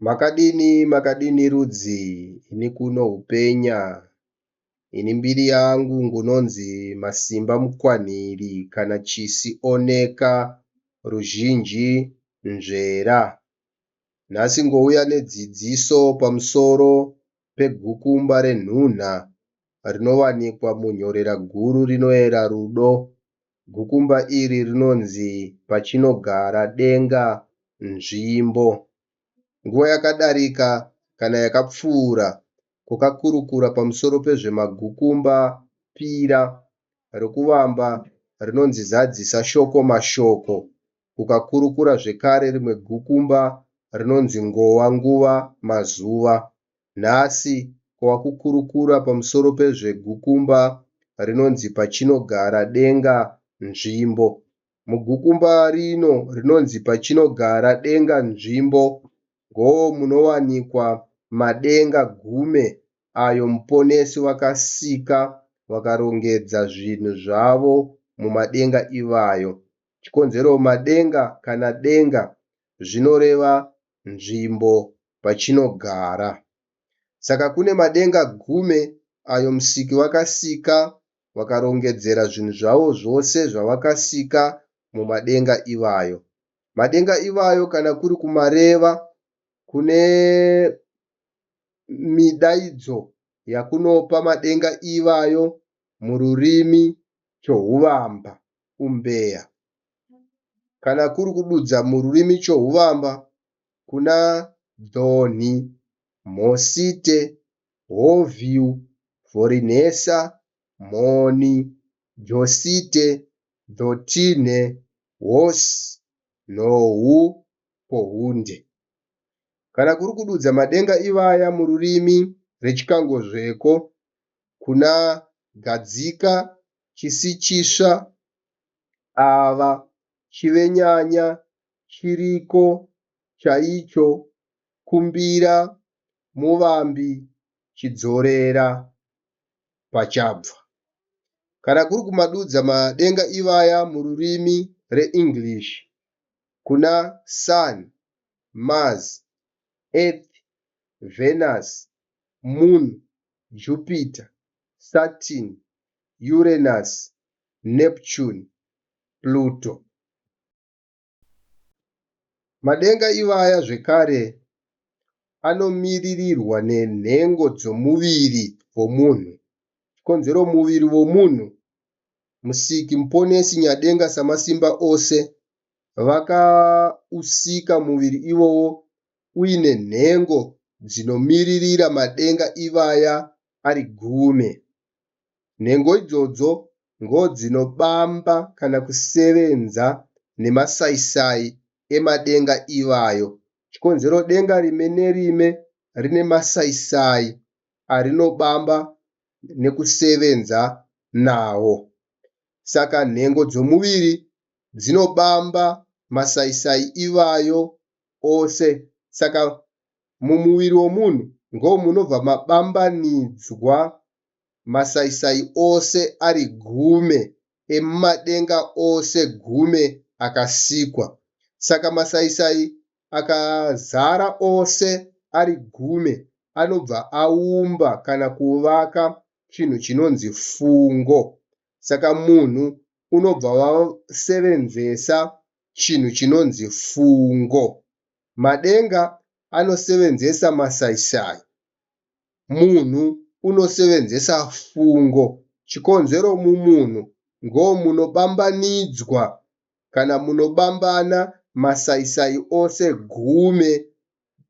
Makadini makadini rudzi ini kuno hupenya. Ini mbiri yangu ngunonzi Masimba Mukwanhiri kana Chisi Oneka ruzhinji nzvera. Nhasi ngouya nedzidziso pamusoro pegukumba renhunha rinowanikwa munhorera guru rinoera rudo. Gukumba iri rinonzi pachinogara denga nzvimbo. Nguva yakadarika kana yakapfuura kwakakurukura pamusoro pezvemagukumba pira rokuvamba rinonzi zadzisa shoko mashoko. Ukakurukura zvekare rimwe gukumba rinonzi ngova nguva mazuva. Nhasi wakukurukura pamusoro pezvegukumba rinonzi pachinogara denga nzvimbo. Mugukumba rino rinonzi pachinogara denga nzvimbo ndomunowanikwa madenga gume ayo muponesi vakasika vakarongedza zvinhu zvavo mumadenga ivayo. Chikonzero madenga kana denga zvinoreva nzvimbo pachinogara. Saka kune madenga gume ayo musiki vakasika vakarongedzera zvinhu zvavo zvose zvavakasika mumadenga ivayo. Madenga ivayo kana kuri kumareva kune midaidzo yakunopa madenga ivayo mururimi chohuvamba umbeya. Kana kuri kududza mururimi chohuvamba kuna dhonhi, mhosite, hovhiyu, vhorinhesa, mhoni, josite, dhotinhe, hosi, nhohu, pohunde. Kana kuri kududza madenga ivaya mururimi rechikangozveko kuna gadzika, chisichisva, ava, chivenyanya, chiriko, chaicho, kumbira, muvambi, chidzorera, pachabva. Kana kuri kumadudza madenga ivaya mururimi reEnglish kuna Sun, Mars, Earth, Venus, Moon, Jupiter, Saturn, Uranus, Neptune, Pluto. Madenga ivaya zvekare anomiririrwa nenhengo dzomuviri womunhu. Chikonzero muviri womunhu Musiki muponesi Nyadenga Samasimba ose vakausika muviri iwowo uine nhengo dzinomiririra madenga ivaya ari gume. Nhengo idzodzo ndodzinobamba kana kusevenza nemasaisai emadenga ivayo. Chikonzero denga rime nerime rine masaisai arinobamba nekusevenza nawo. Saka nhengo dzomuviri dzinobamba masaisai ivayo ose. Saka mumuviri womunhu ndomunobva mabambanidzwa masaisai ose ari gume emumadenga ose gume akasikwa. Saka masaisai akazara ose ari gume anobva aumba kana kuvaka chinhu chinonzi fungo. Saka munhu unobva wasevenzesa chinhu chinonzi fungo. Madenga anosevenzesa masaisai. Munhu unosevenzesa fungo. Chikonzero mumunhu ndomunobambanidzwa kana munobambana masaisai ose gume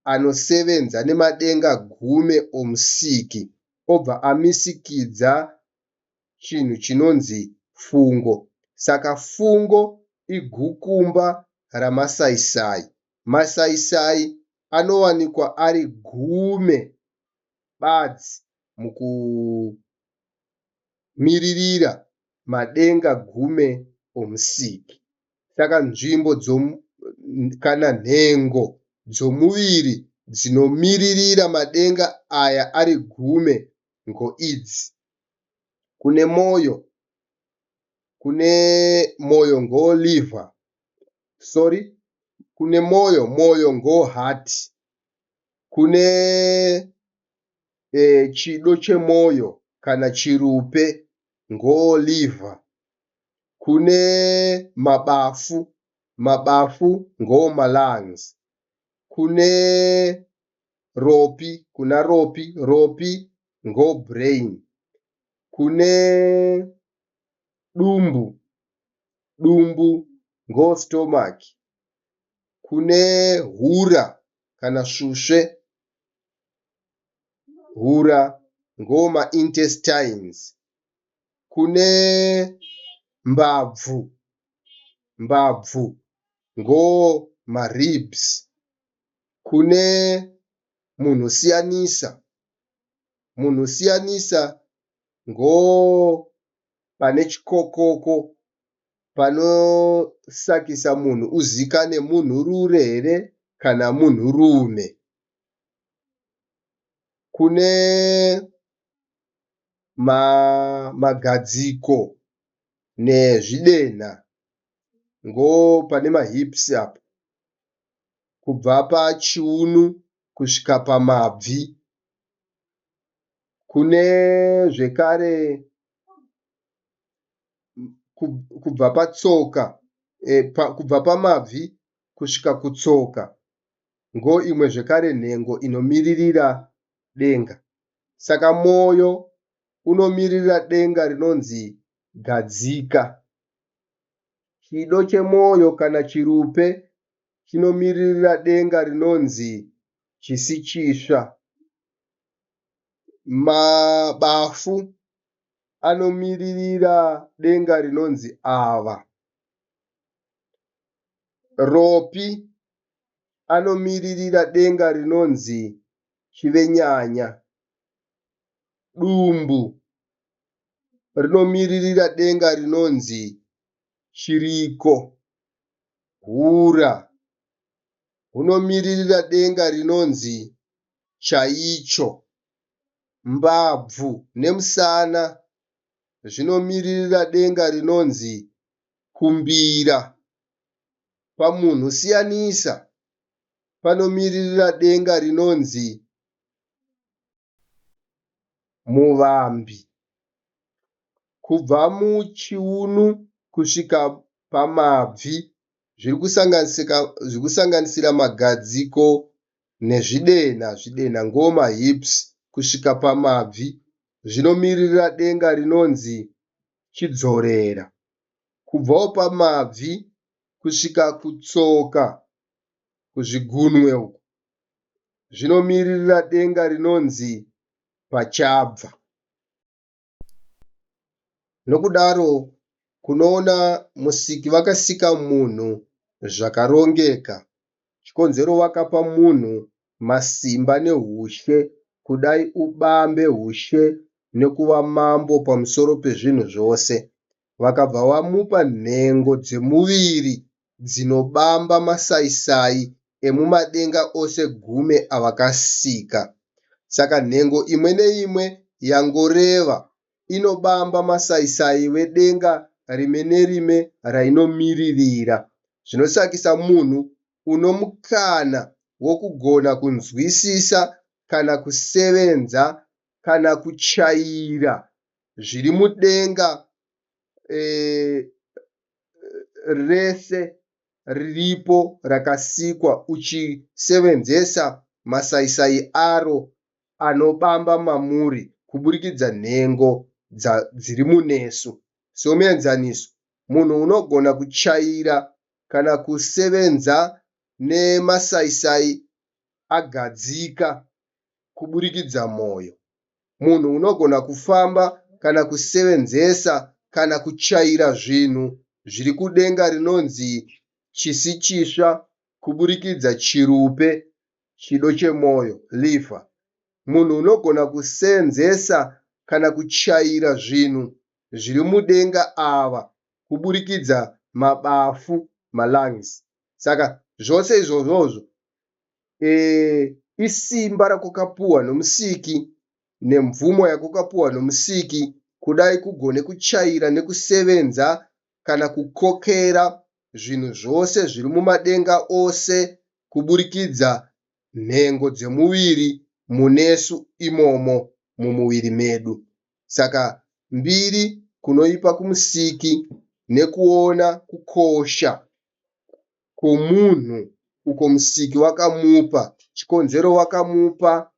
anosevenza nemadenga gume omusiki obva amisikidza chinhu chinonzi fungo. Saka fungo igukumba ramasaisai. Masaisai anowanikwa ari gume badzi mukumiririra madenga gume omusiki. Saka nzvimbo kana nhengo dzomuviri dzinomiririra madenga aya ari gume ngoidzi. Kune moyo, kune moyo ngoliver, sorry, kune moyo, moyo ngoheart. Kune chido chemoyo kana chirupe ngoo liver. Kune mabafu, mabafu ngooma lungs. Kune ropi kuna ropi, ropi ngoo brain. Kune dumbu, dumbu ngoo stomach. Kune hura kana svusve, hura ngooma intestines. Kune mbabvu, mbabvu ngooma ribs. Kune munhusiyanisa, munhusiyanisa ngoo pane chikokoko panosakisa munhu uzikane munhurure here kana munhurume. Kune magadziko nezvidenha ngopane mahips apa kubva pachiuno kusvika pamabvi. Kune zvekare kubva patsoka kubva pamabvi kusvika kutsoka ngoimwe zvekare nhengo inomiririra denga. Saka moyo unomiririra denga rinonzi gadzika. Chido chemoyo kana chirupe chinomiririra denga rinonzi chisichisva. Mabafu anomiririra denga rinonzi ava. Ropi anomiririra denga rinonzi chivenyanya. Dumbu rinomiririra denga rinonzi chiriko. Hura hunomiririra denga rinonzi chaicho. Mbabvu nemusana zvinomiririra denga rinonzi kumbira. Pamunhusiyanisa panomiririra denga rinonzi muvambi. Kubva muchiunu kusvika pamabvi zviri kusanganisira magadziko nezvidenha, zvidenha ngomahips kusvika pamabvi zvinomiririra denga rinonzi chidzorera. Kubvawo pamabvi kusvika kutsoka kuzvigunwe uku zvinomiririra denga rinonzi pachabva. Nokudaro kunoona Musiki vakasika munhu zvakarongeka. Chikonzero vakapa munhu masimba nehushe kudai ubambe hushe nekuva mambo pamusoro pezvinhu zvose. Vakabva vamupa nhengo dzemuviri dzinobamba masaisai emumadenga ose gume avakasika. Saka nhengo imwe neimwe yangoreva inobamba masaisai vedenga rime nerime rainomiririra. Zvinosakisa munhu unomukana wokugona kunzwisisa kana kusevenza kana kuchaira zviri mudenga rese riripo rakasikwa uchisevenzesa masaisai aro anobamba mamuri kuburikidza nhengo dziri munesu. Somuenzaniso, munhu unogona kuchaira kana kusevenza nemasaisai agadzika kuburikidza moyo. Munhu unogona kufamba kana kusevenzesa kana kuchaira zvinhu zviri kudenga rinonzi chisichisva kuburikidza chirupe, chido chemoyo, liver. Munhu unogona kuseenzesa kana kuchaira zvinhu zviri mudenga ava kuburikidza mabafu, malungs. Saka zvose izvozvozvo isimba rakwakapuhwa nomusiki nemvumo yakwakapuhwa nomusiki kudai kugone kuchaira nekusevenza kana kukokera zvinhu zvose zviri mumadenga ose kuburikidza nhengo dzemuviri munesu imomo mumuviri medu. Saka mbiri kunoipa kumusiki nekuona kukosha kwomunhu uko musiki wakamupa. Chikonzero wakamupa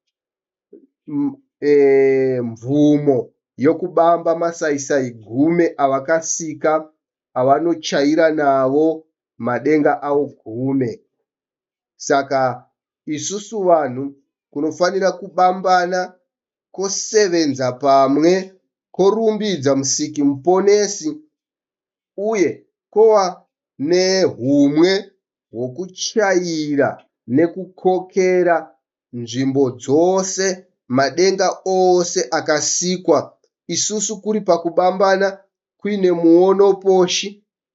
mvumo yokubamba masaisai gume avakasika avanochaira navo madenga avo gume. Saka isusu vanhu kunofanira kubambana kwosevenza pamwe kworumbidza musiki muponesi uye kwova nehumwe hwokuchaira nekukokera nzvimbo dzose madenga ose akasikwa isusu kuri pakubambana kuine muono poshi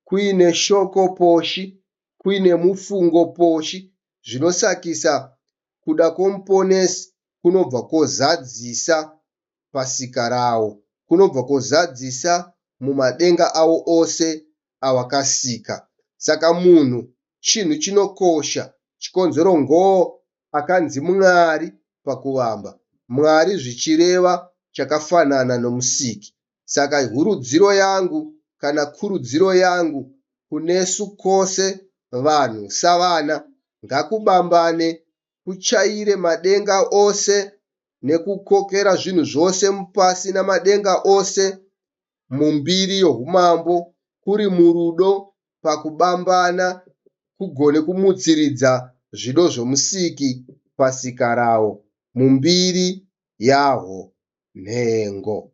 kuine shoko poshi kuine mufungo poshi zvinosakisa kuda kwomuponesi kunobva kwozadzisa pasika rawo kunobva kwozadzisa mumadenga awo ose awakasika. Saka munhu chinhu chinokosha chikonzero ngoo akanzi Mwari pakuvamba. Mwari zvichireva chakafanana nomusiki. Saka hurudziro yangu kana kurudziro yangu kunesu kwose vanhu savana ngakubambane kuchaire madenga ose nekukokera zvinhu zvose mupasi namadenga ose mumbiri youmambo kuri murudo pakubambana kugone kumutsiridza zvido zvomusiki pasika rawo mumbiri yahwo nhengo.